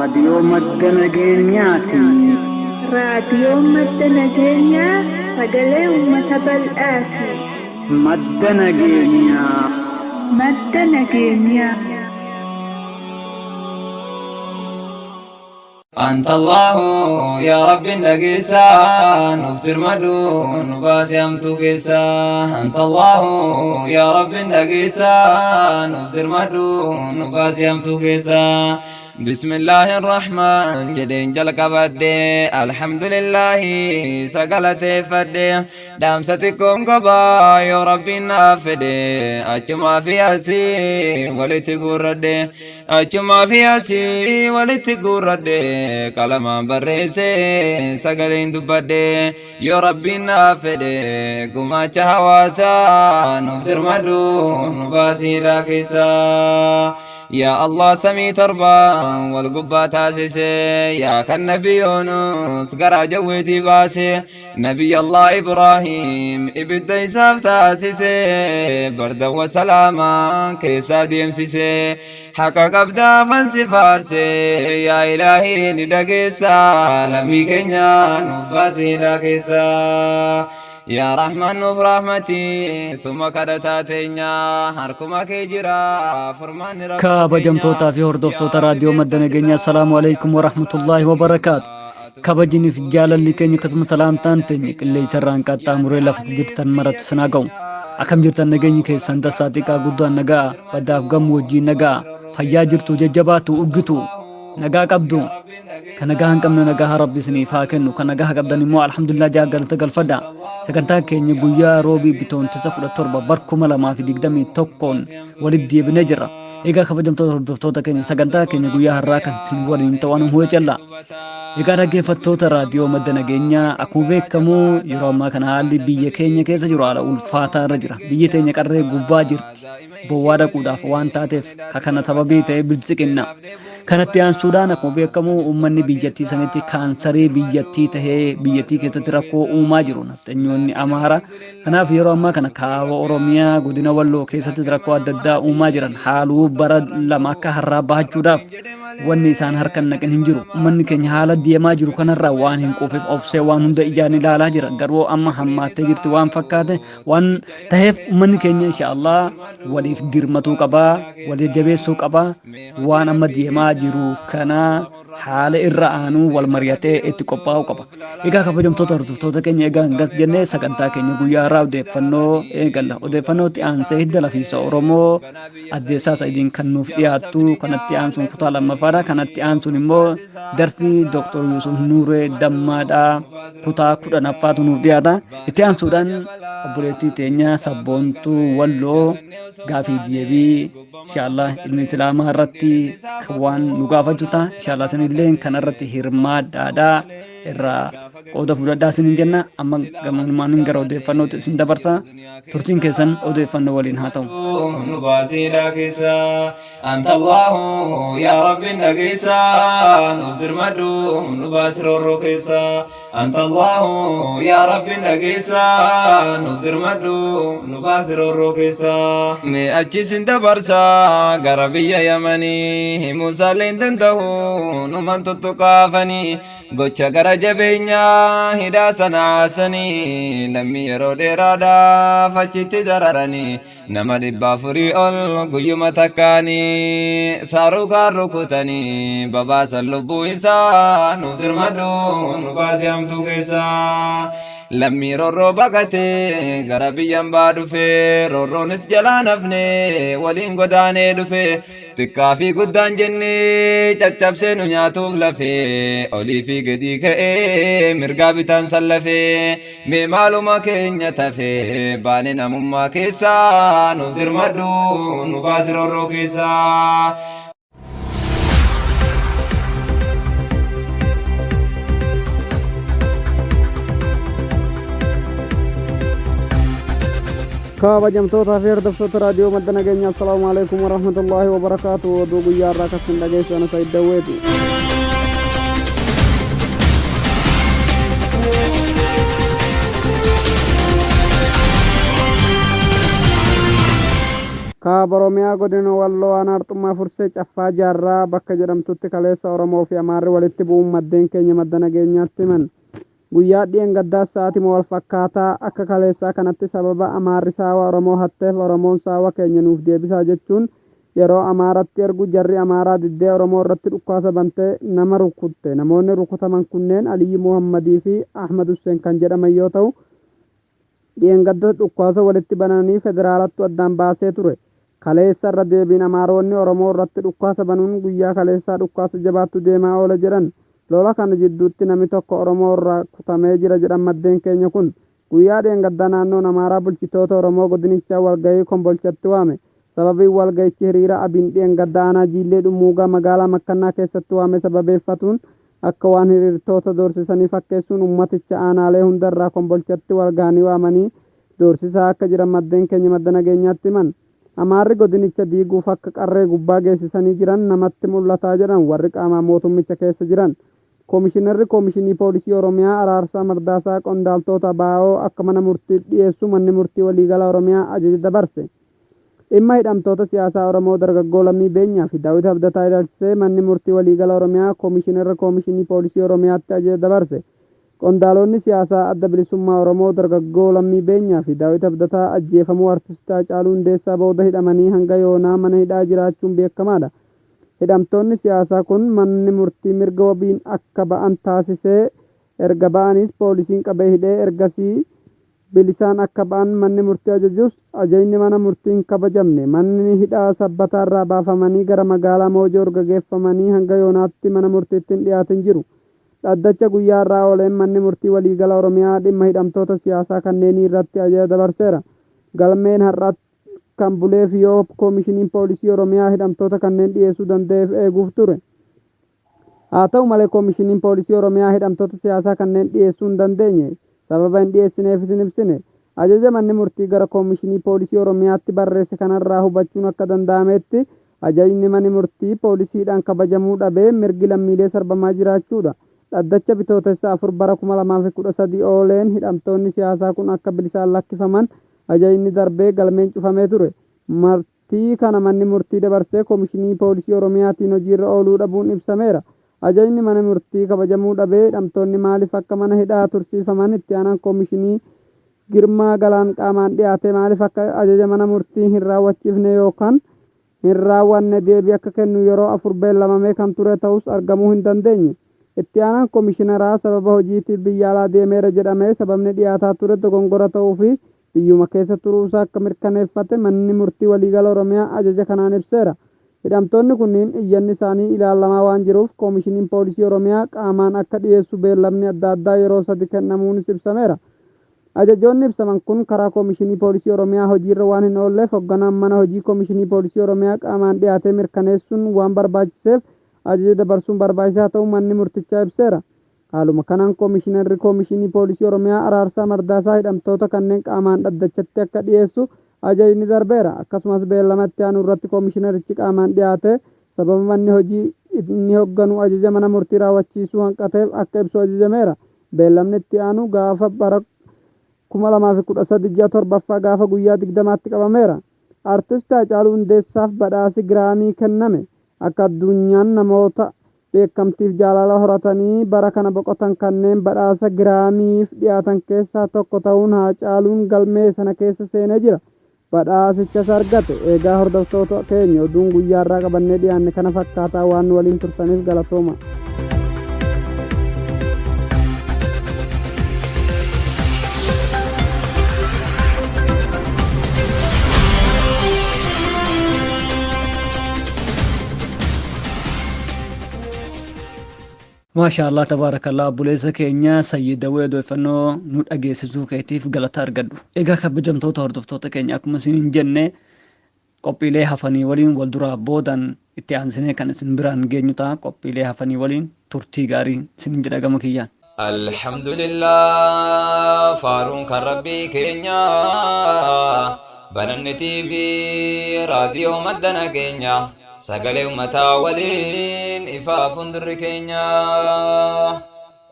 Raadiyoo madda nageenyaati. Raadiyoo madda nageenyaa sagalee uummata bal'aati. Madda nageenyaa. Madda nageenyaa. أنت الله يا رب نجيسا نفطر مدون باسي أمتو كيسا أنت الله يا رب نجيسا نفطر مدون باسي أمتو كيسا بسم الله الرحمن جدين جلق بدي الحمد لله سقلت فدي دامستكم قبا يا ربي نافدي أجمع في أسي ولتي قردي أجمع في أسي ولتي قردي قلما بريسي سقلين دبدي يا ربي نافدي قما هواسا نفطر مدون باسي راكسا يا الله سمي تربا والقبة تاسسي يا كالنبي يونس قرا جوتي باسي نبي الله إبراهيم إبدا يساف تاسسي بردا وسلاما كيسا ديمسيسي حقا قبدا فانسي فارسي يا إلهي ندقيسا لمي كنيا نفاسي لكيسا يا رحمن نوف رحمتي ثم كرتاتينا هركما كيجرا فرمان رب Kabajamtootaa fi hordoftoota raadiyoo madda nageenyaa, assalaamu alaikum warahmatullaahi wabarakaatu. Kabajni fi jaalalli keenya akkasuma salaamtaan teenya qilleensa irraan qaxxaamuree lafa jirtan maratti sinaa ga'u. Akkam jirtan? Nageenyi keessan tasaa xiqqaa guddaan nagaa, baddaaf gammoojjii nagaa, fayyaa jirtu, jajjabaatu, uggitu, nagaa qabdu. Kan nagaa hin qabne nagaa rabbi isiniif haa kennu, kan nagaa qabdan immoo alhamdulillah jaa galata galfadha. Sagantaa keenya guyyaa roobii bitootessa 17 bar 2021 walitti deebinee jirra. Egaa kabajamtoota hordoftoota keenya, sagantaa keenya guyyaa har'aa kan isin waliin ta'an hu'ee calla. Egaa dhaggeeffattoota raadiyoo madda nageenyaa, akkuma beekamu yeroo ammaa kana haalli biyya keenya keessa jiru haala ulfaataa irra jira. Biyyi teenya qarree gubbaa jirti. Bowwaa dhaquudhaaf waan taateef kana sababii ta'e biltsiqinna. Kanatti aansuudhaan akkuma beekamu uummanni biyyattii sanitti kaansarii biyyattii tahee biyyattii keessatti rakkoo uumaa jiru nafxanyoonni Amaara. Kanaaf yeroo ammaa kana kaaba Oromiyaa godina Walloo keessattis rakkoo adda addaa uumaa jiran haaluu bara lama akka har'aa bahachuudhaaf wanni isaan harkan naqin hin jiru. Uummanni keenya haala deemaa jiru kanarraa waan hin quufeef obsee waan hunda ijaan ilaalaa jira. Garuu amma hammaattee jirti waan fakkaate waan taheef uummanni keenya inshaallah waliif dirmatuu qabaa, wal jajjabeessuu qabaa. Waan amma deemaa jiru kana haala irra aanuu wal mari'atee itti qophaa'uu qaba. Egaa kabajamtoota hordoftoota keenya, egaa hangas jennee sagantaa keenya guyyaa har'aa odeeffannoo eegalla. Odeeffannootti aansee hidda lafiisa Oromoo addeessaa Sa'idiin kan nuuf dhiyaattu kanatti aansuun kutaa lammaffaadha. Kanatti aansuun immoo darsii Dr. Yusuf Nuuree Dammaadhaa kutaa 10ffaatu nuuf dhiyaata. Itti aansuudhaan obboleettii teenya sabboontuu Walloo gaafii deebii inshaallah ilmi islaamaa irratti waan nu gaafachuu ta'a. Inshaallah isinillee kana irratti hirmaadhaadhaa irraa qooda fudhadhaa isinin jenna. Amma gamanummaan gara odeeffannootti isin dabarsa. Turtiin keessan odeeffannoo waliin haa ta'u. نباسي كيسا أنت الله يا رب نجيسا نفطر مدو نباسر الركيسا أنت الله يا رب نجيسا نفطر مدو نباسر الركيسا مي أجيس دبرسا غربية يمني موسى لندنده نمن تتقافني gocha gara jabeenyaa hidhaa sana haasanii lammii yeroo dheeraadhaaf achitti dararanii nama 400 ol guyyuma takkaanii saarukaan rukutanii babaasan lubbuu isaa nuuf dirmadhu nu baasii hamtuu keessaa. Lammii roorroo baqatee gara biyyaan baa dhufee roorroonis jalaa nafnee waliin godaanee dhufee xiqqaa fi guddaan jennee caccabsee nu nyaatuuf lafee olii fi gadii ka'ee mirgaa bitaan sallafee mee maaluma keenya tafee baane namummaa keessaa nuuf dirmadhu nu baasi roorroo keessaa. Kabajamtootaa fi hordoftoota raadiyoo madda nageenyaa, assalaamu alaikum warahmatullaahi wabarakaatu. Oduu guyyaa irraa kasin dhageessan Said Dawweeti. Kaaba Oromiyaa godina Walloo aanaa Arxummaa Fursee Caffaa Jaarraa bakka jedhamtutti kaleessa Oromoo fi Amaarri walitti bu'uun maddeen keenya madda nageenyaatti himan. Guyyaa dhiyeen-gaddaas sa'aatima wal fakkaataa akka kaleessaa kanatti sababa Amaarri saawa Oromoo hatteef Oromoon saawa keenya nuuf deebisaa jechuun yeroo Amaaratti ergu jarri Amaaraa diddee Oromoo irratti dhukkaasa bantee nama rukutte. Namoonni rukutaman kunneen Aliyyi Muhammadii fi Ahmad Husseen kan jedhaman yoo ta'u, dhiyeen-gaddas dhukkaasa walitti bananii federaalattu addaan baasee ture. Kaleessa irra deebiin Amaaronni Oromoo irratti dhukkaasa banuun guyyaa kaleessaa dhukkaasa jabaattu deemaa oola jedhan. Lola kana jidduutti namni tokko Oromoo irraa kutamee jira jedhan maddeen keenya kun. Guyyaa dheengaddaa naannoon Amaaraa bulchitoota Oromoo godinichaa walgahii Kombolchatti waame. Sababiin walgahichi hiriira Abiin dheengaddaa aanaa Jiillee Dhummuugaa magaalaa Makkannaa keessatti waame sababeeffatuun akka waan hiriirtoota doorsisanii fakkeessuun ummaticha aanaalee hundarraa Kombolchatti walgahanii waamanii doorsisaa akka jiran maddeen keenya madda nageenyaatti himan. Amaarri godinicha diiguuf akka qarree gubbaa geessisanii jiran namatti mul'ataa jedhan warri qaamaa mootummicha keessa jiran. Koomishinarri Koomishinii Poolisii Oromiyaa Araarsaa Mardaasaa qondaaltota ABO akka mana murtii dhiyeessu manni murtii waliigala Oromiyaa ajaja dabarse. Dhimma hidhamtoota siyaasaa Oromoo dargaggoo Lammii Beenyaa fi Daawit Abdataa ilaalchisee manni murtii waliigala Oromiyaa Koomishinarra Koomishinii Poolisii Oromiyaatti ajaja dabarse. Qondaalonni siyaasaa Adda Bilisummaa Oromoo dargaggoo Lammii Beenyaa fi Daawit Abdataa ajjeefamuu Artist Haacaaluu Hundeessaa booda hidhamanii hanga yoonaa mana hidhaa jiraachuun beekamaadha. Hidhamtoonni siyaasaa kun manni murtii mirga wabiin akka ba'an taasisee erga ba'anis poolisiin qabee hidhee ergasii bilisaan akka ba'an manni murtii ajajus ajajni mana murtii hin kabajamne. Manni hidhaa sabbataarraa baafamanii gara magaalaa Moojoo erga geeffamanii hanga yoonaatti mana murtiitti hin dhiyaatin jiru. Dhaddacha guyyaa irraa ooleen manni murtii waliigala Oromiyaa dhimma hidhamtoota siyaasaa kanneenii irratti ajaja dabarseera. Galmeen har'a kan buleef yoo koomishiniin poolisii Oromiyaa hidhamtoota kanneen dhiyeessuu danda'eef eeguuf ture. Haa ta'u malee koomishiniin poolisii Oromiyaa hidhamtoota siyaasaa kanneen dhiyeessuu hin dandeenye. Sababa hin dhiyeessineefis hin ibsine. Ajaja manni murtii gara koomishinii poolisii Oromiyaatti barreesse kanarraa hubachuun akka danda'ametti ajajni manni murtii poolisiidhaan kabajamuu dhabee mirgi lammiilee sarbamaa jiraachuudha. Dhaddacha bitootessa 4 bara 2013 ooleen hidhamtoonni siyaasaa kun akka bilisaan lakkifaman ajajni darbee galmeen cufamee ture. Martii kana manni murtii dabarsee koomishinii poolisii Oromiyaatiin hojiirra ooluu dhabuun ibsameera. Ajajni mana murtii kabajamuu dhabee hidhamtoonni maaliif akka mana hidhaa tursiifaman itti aanaan koomishinii Girmaa Galaan qaamaan dhiyaate maaliif akka ajaja mana murtii hin raawwachiifne yookaan hin raawwanne deebii akka kennu yeroo 4 beellamamee kan ture ta'us argamuu hin dandeenye. Itti aanaan koomishinaraa sababa hojiitiif biyya alaa deemeera jedhamee sababni dhiyaataa ture dogongora ta'uu fi biyyuma keessa turuusaa akka mirkaneeffate manni murtii waliigala Oromiyaa ajaja kanaan ibseera. Hidhamtoonni kunniin iyyanni isaanii ilaalamaa waan jiruuf koomishiniin poolisii Oromiyaa qaamaan akka dhiyeessu beellamni adda addaa yeroo 3 kennamuunis ibsameera. Ajajoonni ibsaman kun karaa koomishinii poolisii Oromiyaa hojiirra waan hin oolleef hoogganaan mana hojii koomishinii poolisii Oromiyaa qaamaan dhiyaatee mirkaneessuun waan barbaachiseef ajaja dabarsuun barbaachisaa ta'uu manni murtichaa ibseera. Haaluma kanaan koomishinarri koomishinii poolisii Oromiyaa Araarsaa Mardaasaa hidhamtoota kanneen qaamaan dhaddachatti akka dhiyeessu ajajni darbeera. Akkasumas beellama itti aanu irratti koomishinarichi qaamaan dhiyaate sababa manni hojii inni hoogganu ajaja mana murtii raawwachiisuu hanqateef akka ibsu ajajameera. Beellamni itti aanu gaafa bara 2013 ji'a 7ffaa gaafa guyyaa 20tti qabameera. Artist Haacaaluu Hundeessaaf badhaasi giraamii kenname. Akka addunyaan namoota beekamtiif jaalala horatanii bara kana boqotan kanneen badhaasa giraamiif dhiyaatan keessaa tokko ta'uun Haacaaluun galmee sana keessa seenee jira. Badhaasichas argate. Eegaa hordoftoota keenya oduun guyyaarraa qabannee dhiyaanne kana fakkaataa waan nu waliin turtaniif galatooma. Maasha Allah tabaarakallah obboleessa keenya Sayyidawee odeeffannoo nu dhageessisuu keetiif galata argadhu. Egaa kabajamtoota hordoftoota keenya akkuma isin hin jenne qophiilee hafanii waliin wal duraa boodan itti aansinee kan isin biraan geenyu ta'a. Qophiilee hafanii waliin turtii gaarii isin jedha gama kiyyaan. Alhamdulillah faaruun kan rabbii keenya bananni TV raadiyoo madda nageenya sagalee uummataa waliin ifaa fuuldurri keenya.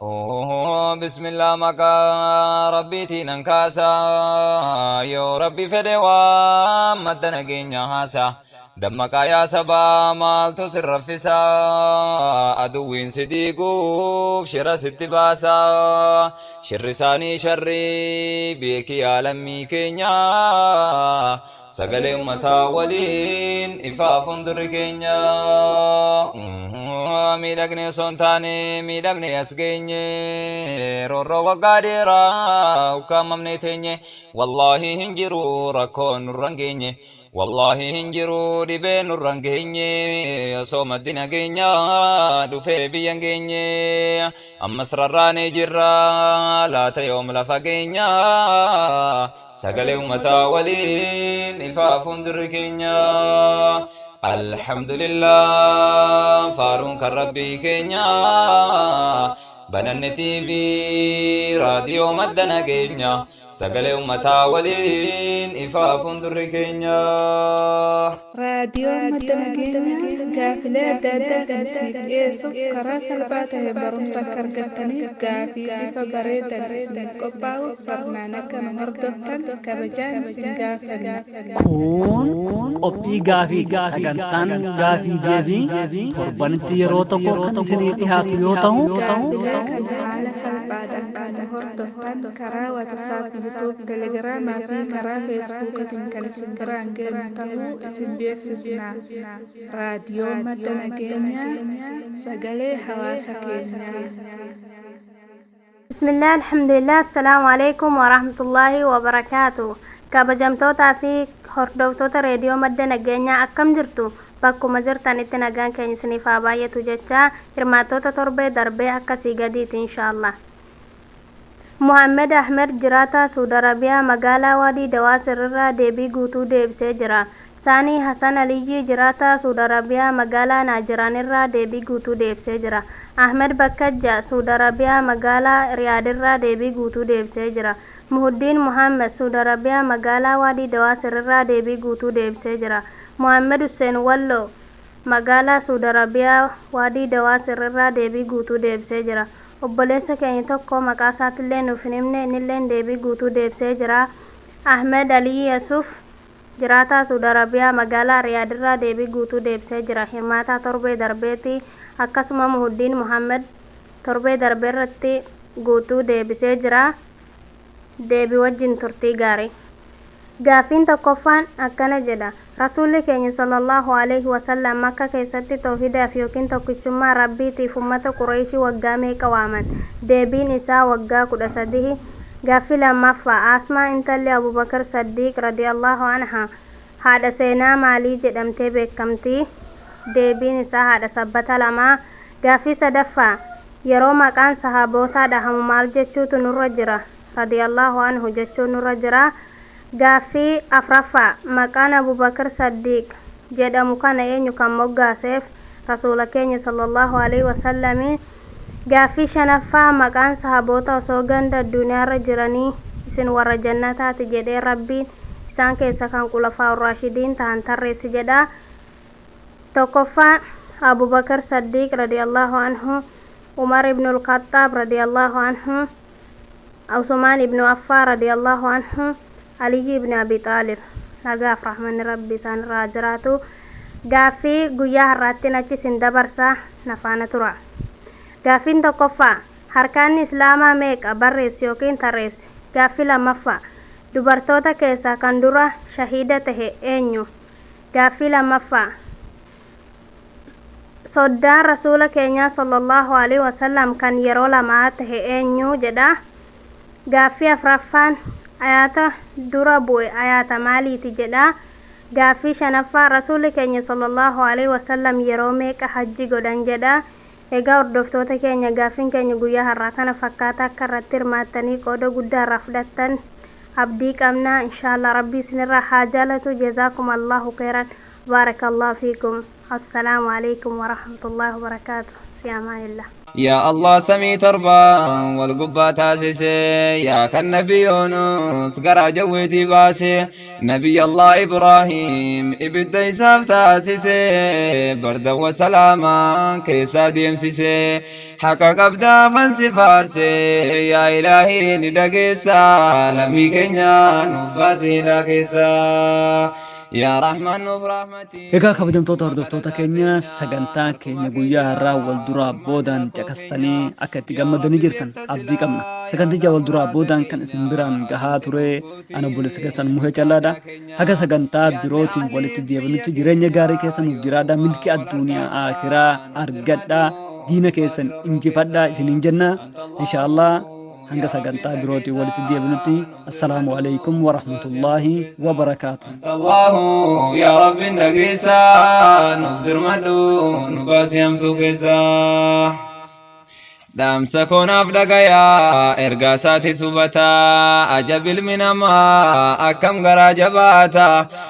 Bismillah maqaa rabbiitiin an kaasa, yoo rabbi fedhe waan madda nageenya haasa. Dammaqaa yaa sabaa, maaltu si raffisa? Aduwwiin si diiguuf shira sitti baasa. Shirri isaanii sharrii beeki yaa lammii keenya. Sagalee uummataa waliin ifaa fuuldurri keenya. Miidhagne osoo hin taane miidhamne as geenye. Roorroo waggaa dheeraa ukkaamamnee teenye. Wallaahi hin jiru rakkoon nurra hin geenye. Wallaahi hin jiru dhibeen nurra hin geenye. Osoo maddi nageenyaa dhufee biyya hin geenye. Ammas rarraanee jirra laata yoom lafa geenya. Sagalee uummataa waliin ifaa fuuldurri keenya. Alhamdulillah, faaruun kan rabbii keenya. Bananne TV raadiyoo madda nageenya. Sagalee uummataa waliin ifaa fuuldurri keenya. Raadiyoo madda nageenyaa gaafilee adda addaa kan isiniif dhiyeessu, karaa salphaa ta'een barumsa akka argattaniif gaafii bifa bareedan isiniif qophaa'u sirnaan akka nu hordoftan kabajaan isin gaafanna. Kun qophii gaafii, sagantaan gaafii deebii torbanitti yeroo tokko kan isinii dhiyaatu yoo ta'u, Gaafilee kana haala salphaadhaan kan nu hordoftan karaa WhatsApp, YouTube, Telegiraamaa fi karaa Feesbuukiitiin kan isin biraan geenyu ta'uu isin beeksisna. Raadiyoo madda nageenyaa, sagalee hawaasa keenyaa. بسم الله، الحمد لله، السلام عليكم ورحمة الله وبركاته. Kabajamtootaa fi hordoftoota reediyoo madda nageenyaa, akkam jirtu? Bakkuma jirtanitti nagaan keenya isiniif haa baay'atu jecha, hirmaattoota torbee darbee akkasii gadiiti inshaallah. Muhammed Ahmed, jiraataa Suud Arabiyaa magaalaa Waadii Dawaa sirrirraa deebii guutuu deebisee jira. Saanii Hasan Aliyyii, jiraataa Suud Arabiyaa magaalaa Naajiraanirraa deebii guutuu deebisee jira. Ahmed Bakkajja, Suud Arabiyaa magaalaa Riyaadirraa deebii guutuu deebisee jira. Muhuddiin Muhammed, Suud Arabiyaa magaalaa Waadii Dawaa sirrirraa deebii guutuu deebisee jira. Muhammed Hussein Wallo, magaalaa Suud Arabiyaa Waadii Dawaa sirrirraa deebii guutuu deebisee jira. Obboleessa keenya tokko maqaa isaatillee nuuf hin himne, innilleen deebii guutuu deebisee jira. Ahmed Alii Yusuf, jiraataa Suud Arabiyaa magaalaa Riyaadirraa deebii guutuu deebisee jira. Hirmaataa torbee darbeeti. Akkasuma Muhuddiin Muhammed torbee darbeerratti guutuu deebisee jira. Deebii wajjin turtii gaarii. Gaaffiin tokkoffaan akkana jedha: Rasuulli keenya sallallahu alaihi wasallam Makka keessatti tawhidaaf yookiin tokkichummaa rabbiitiif ummata Qureeshii waggaa meeqa waaman? Deebiin isaa waggaa 13. Gaaffii lammaffaa: Asmaa intalli Abubakar Saddiiq radiyallahu anha haadha seenaa maalii jedhamtee beekamti? Deebiin isaa haadha sabbata lamaa. Gaaffii sadaffaa: yeroo maqaan sahaabootaa dhahamu maal jechuutu nurra jira? Radiyallahu anhu jechuun nurra jira. Gaaffii afraffaa: maqaan Abubakar Saddiiq jedhamu kana eenyu kan moggaaseef? Rasuula keenya sallallahu alaihi wasallami. Gaaffii shanaffaa: maqaan sahaboota osoo ganda addunyaarra jiranii isin warra jannataati jedhee rabbiin isaan keessa kan qulafaa raashidiin ta'an tarreessi jedha. Tokkoffaa Abubakar Saddiiq radiyallahu anhu, Umar ibnul Khattaab radiyallahu anhu, Usmaan ibnu Affaa radiyallahu anhu, Aliyyi ibn Abi Xaalib. Nagaaf rahmanni rabbi isaan irraa jiraatu. Gaaffii guyyaa har'aattiin achi isin dabarsaa, nafaana tura. Gaaffiin tokkoffaa: harkaanni islaamaa meeqa? Barreessi yookiin tarreessi. Gaaffii lammaffaa: dubartoota keessaa kan dura shahiida tahe eenyu? Gaaffii lammaffaa: soddaan rasuula keenyaa sallallahu alaihi wasallam kan yeroo lamaa tahe eenyu jedha. Gaaffii afraffaan: ayaata dura bu'e ayaata maaliiti jedha. Gaaffii shanaffaa: rasuulli keenya sallallahu alaihi wasallam yeroo meeqa hajji godhan jedha. Egaa hordoftoota keenya, gaaffiin keenya guyyaa har'aa kana fakkaata. Akka irratti hirmaattanii qooda guddaa irraa fudhattan abdii qabna. Inshaallah rabbii isinirraa haa jaalatu. Jazaakum allahu khairan, baarakallahu fiikum. Assalaamu alaikum warahmatullahi wabarakaatu. Fi amaanillah. Yaa Allah samii torbaan wal gubbaa taasise, yaa kan Nabi Yunus garaa jawweetii baase, Nabiy Allah Ibraahim ibidda isaaf taasise, bardan wa salaamaan keessaa deemsise. Haqa qabdaa fansi faarse, yaa Ilaahii ni dhageessa, lammii keenya nuuf baasiidha keessa. Yaa Rahmaan nuuf rahmatii. Egaa kabajamtoota hordoftoota keenya, sagantaa keenya guyyaa har'aa wal duraa boodaan caqastanii akka itti gammadanii jirtan abdii qabna. Saganticha wal duraa boodaan kan isin biraan gahaa ture ana obboleessa keessan Muhee Callaadha. Haga sagantaa birootiin walitti deebinutti jireenya gaarii keessa nuuf jiraadha. Milkii addunyaa akiraa argadhaa. Diina keessan injifadhaa isiniin jenna. Inshaallah hanga sagantaa birootiin walitti deebinutti assalaamu alaikum warahmatullaahi wabarakaatu. Allahu yaa Rabbi dhageessa, nuuf dirmadhu, nu baasi hamtuu keessa. Dhaamsa koonaaf dhagayaa, ergaa isaatis hubataa. Ajab, ilmi namaa akkam garaa jabaata!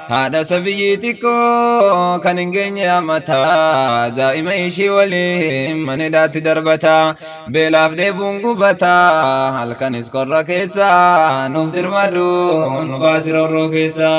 Haadha sabiyyii xiqqoo kan hin geenye hamata, daa'ima ishii waliin mana hidhaatti darbata, beelaaf dheebuun gubata, halkanis qorra keessa. Nuuf dirmadhu, nu baasi roorroo keessa.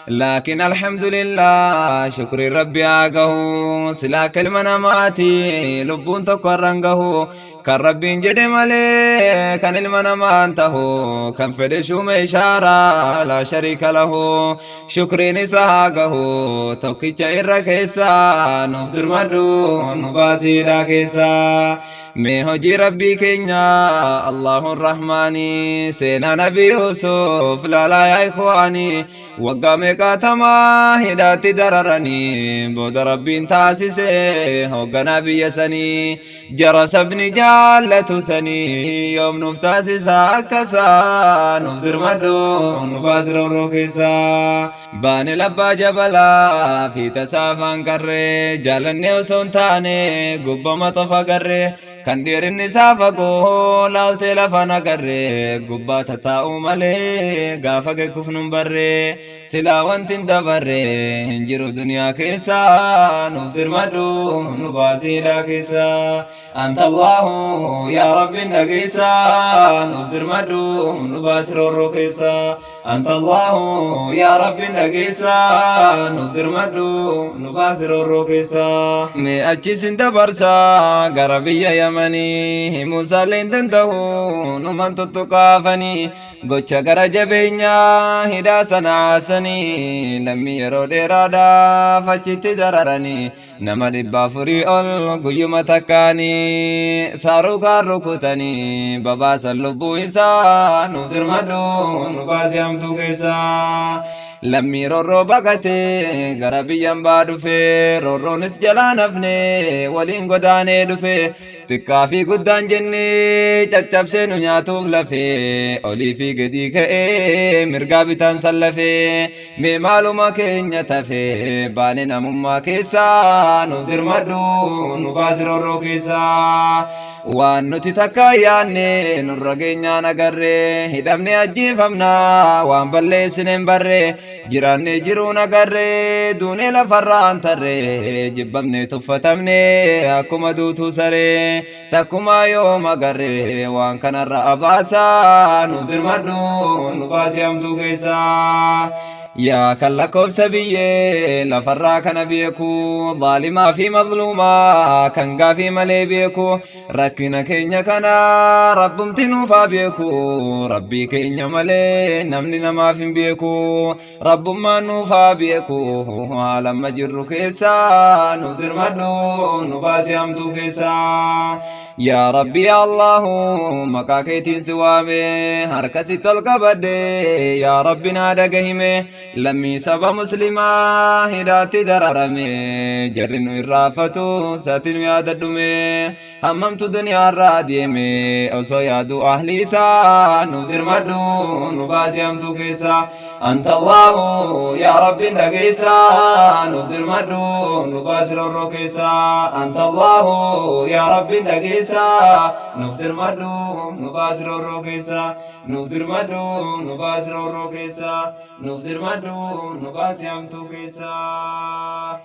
Laakiin alhamdulillah, shukrii Rabbi haa gahu, silaa ilma namaati lubbuun tokko har'an gahu. Kan Rabbiin jedhe malee kan ilma namaan tahu, kan fedhe shuume ishaaraa, laa shariika lahu, shukriin isa haa gahu tokkicha irra keessa. Nuuf dirmadhu, nu baasiidhaa keessa. Mee hojii Rabbii keenya Allahun Rahmaani, seenaa Nabi Yusuf laalaa yaa ikhwaanii. Waggaa meeqaatamaa hidhaatti dararanii, booda Rabbiin taasise hoogganaa biyya sanii, jara sabni jaallatu sanii. Yoom nuuf taasisa akkasaa? Nuuf dirmadhu, nu baasi roorroo keessa. Baane labbaa jabalaa fi tasaafaan qarree, jaalannee osoo hin taane gubbama tofa garree, kan dheerinni isaa fagoo laaltee lafaan agarree, gubbaa tataa'uu malee gaafa geekkuuf nun barree, silaa wanti hin dabarree hin jiru duniyaa keessa. Nuuf dirmadhu, nu baasiidhaa keessa. Anta Allahu yaa Rabbi dhageessa, nuuf dirmadhu, nu baasi roorroo keessa. Anta Allahu yaa Rabbi dhageessa, nuuf dirmadhu, nu baasi roorroo keessa. Mee achis hin dabarsa gara biyya Yamanii, Musaallee hin danda'u numan tuttuqaafanii, gocha gara jabeenyaa hidhaa sana haasanii, lammii yeroo dheeraadhaaf achitti dararanii, nama 400 ol guyyuma takkaanii saarukaan rukutanii babaasan lubbuu isaa. Nuuf dirmadhu, nu baasi hamtuu keessa. Lammii roorroo baqatee gara biyyan baa dhufe, roorroonis jalaa nafne waliin godaanee dhufe, xiqqaa fi guddaan jennee caccabsee nu nyaatuuf lafee, olii fi gadii ka'ee mirgaa bitaan sallafee, mee maaluma keenya tafee baane namummaa keessaa? Nuuf dirmadhu, nu baasi roorroo keessaa. Waan nuti takka yaanne nurra geenyaan agarree, hidhamne, ajjeefamna, waan balleessine hin barree, jiraanne jiruun agarree, duunee lafarraan tarree, jibbamne, tuffatamne akkuma duutuu saree, takkuma yoom agarree waan kanarra abaasaa? Nuuf dirmadhu, nu baasi hamtuu keessaa. Yaa kan lakkoofsa biyyee lafarraa kana beeku, zaalimaa fi mazluumaa kan gaafii malee beeku, rakkina keenya kana rabbumti nuufaa beeku. Rabbii keenya malee namni namaaf hin beeku, rabbummaan nuufaa beeku haala amma jirru keessaa. Nuuf dirmadhu, nu baasi hamtuu keessaa. Yaa Rabbi yaa Allahu, maqaa keetiin si waame, harka sitti ol qabadhe, yaa Rabbi naa dhagahime. Lammii saba muslimaa hidhaatti dararame, jarri nu irraafatu sati nu yaadadhume, hammamtu duniyaarraa deeme osoo yaadu ahli isaa. Nuuf dirmadhu, nu baasi hamtuu keessaa. Anta Allahu yaa Rabbi dhageessa, nuuf dirmadhu, nu baasi roorroo keessaa. Anta Allahu yaa Rabbi dhageessa, nuuf dirmadhu, nu baasi roorroo keessaa. Nuuf dirmadhu, nu baasi roorroo keessaa. Nuuf dirmadhu, nu baasi hamtuu keessaa.